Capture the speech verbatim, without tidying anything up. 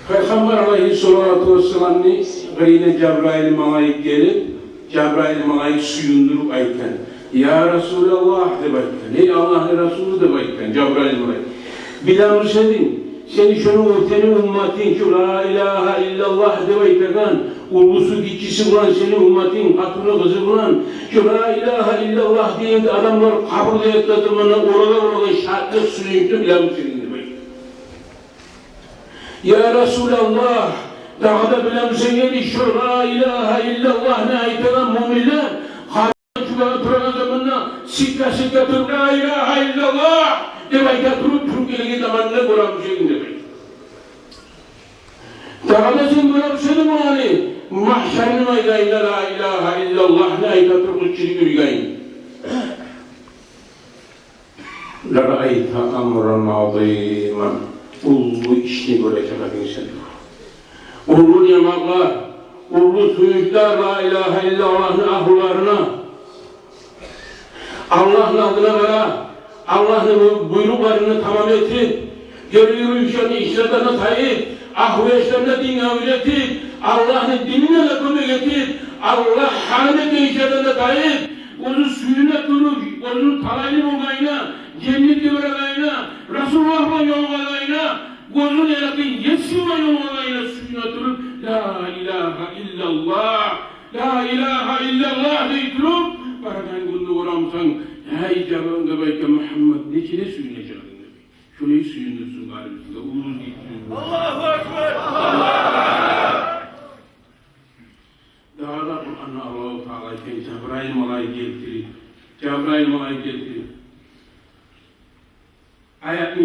Пайхаммар алайгьиссалату вассаламны къырыйына Жабрайыл малайик гелип, Жабрайыл малайик сююндюрюп айтгъан: «Я Расулаллагь», — деп айтгъан, — «Эй Аллагьны Расулу», — деп айтгъан Жабрайыл малайик. — «Билемисен, сени шону оьтени умматынг, шо ла илагьа иллаллагь деп айтагъан, уллусу-гиччиси булан сени умматынг, къатыны-къызы булан, шо ла илагьа иллаллагь деген адамлар къабурда ятгъан заманда олагъа-олагъа шатлыкъ, сююнчню билемисен?» — деп айтгъан. «Я Расулаллагь, дагъы да билемисен эди, шо ла илагьа иллаллагьны айтагъан муъминлер къабурда чугъа турагъан заманда сикка-сикка туруп, ла илагьа иллаллагь деп айта туруп, туруп гелеген заманны гёремисен?» — деп айтгъан. «Дагъы да сен гёремисен эди муну, магьшарны майданында ла илагьа иллаллагьны айта туруп къычырып юрюйгенни?» «Лараайта амран азиман». Уллу ишни гёрежек эдинг сен. Уллу ниъматлар, уллу сююнчлер ла илагьа иллаллагьны агьлуларына. Аллагьны алдына бара, Аллагьны буйрукъларын тамам этип, гери юрюйген ишлерден де тайып, агьлу ишлерин динге уьйретип, Аллагьны динине де кёмек этип, Аллагь гьарам этген ишлерден де тайып, оьзю сююне туруп, оьзюню талайлы болгъанына, женнетге барагъанына, Расулуллагь булан ёлугъагъанына, оьзюню яратгъан Еси булан ёлугъагъанына сююне туруп, ла илагьа иллаллагь, ла илагьа иллаллагь дей туруп барагъан гюнню гёремисен, эй Жабрайыл, деп айтгъан, Мугьаммат, нечик де сююнежек эдинг деп. Шолай сююндюрсюн барыбызны да, уллубузну, гиччибизни. Аллагьу акбар! Дагъы да Къуранда Аллагьу Таала айтгъан, Жабрайыл малайик гелтирип, Жабрайыл малайик гелтирип. Аятны